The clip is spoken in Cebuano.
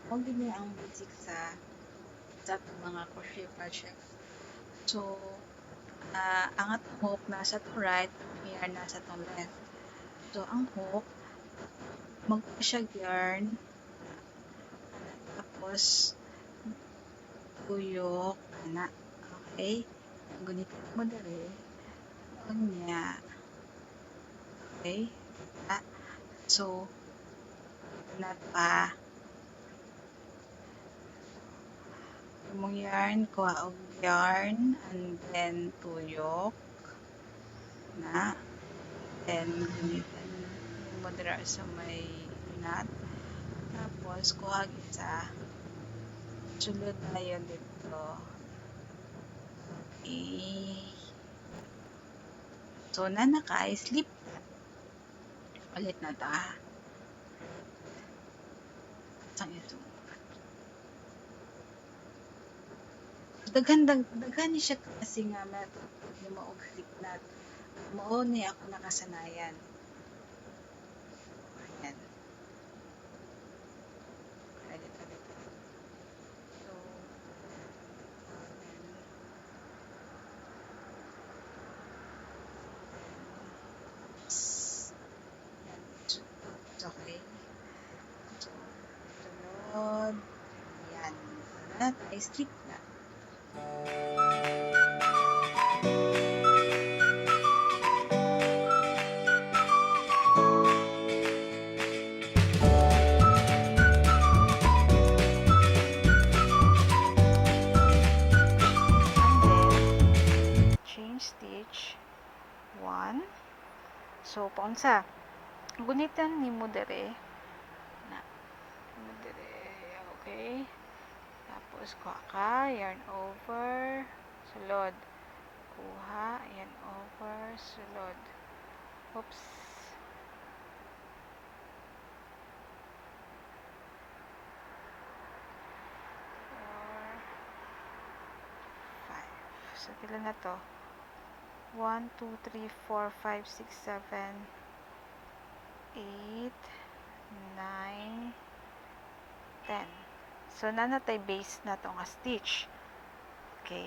Mao gyud ni ang basic sa atong mga crochet project. So, ang atong hook nasa atong right, ang yarn nasa atong left. So, ang hook, magkuha siya yarn, tapos tuyok, ana. Okay? Gunitan mo diri. Unya. Okay? So, na pa. Imong yarn, kuha og yarn, and then tuyok. Na. Then, gunitan mo dira sa may knot. Tapos, kuha isa. Sulod tayo dito. Okay. So, na naka-slip. Ulit na ta. Isang ito. Daghan daghan ni siya kasi nga method mo og slip knot. Mao ni ako nakasanayan. Ayan. Ulit, ulit. So, then, okay. So, sunod. Ayan. Na tayo slip knot. And then, chain stitch 1. So, paunsa? Gunitan nimo dere. Na. Nimo dere. Okay. Tapos, kuha ka. Yarn over. Sulod. Kuha. Yarn over. Sulod. Oops. 4, 5. So, pila na to? 1, 2, 3, 4, 5, 6, 7, 8, 9, 10. So, nanatay base na to nga stitch. Okay.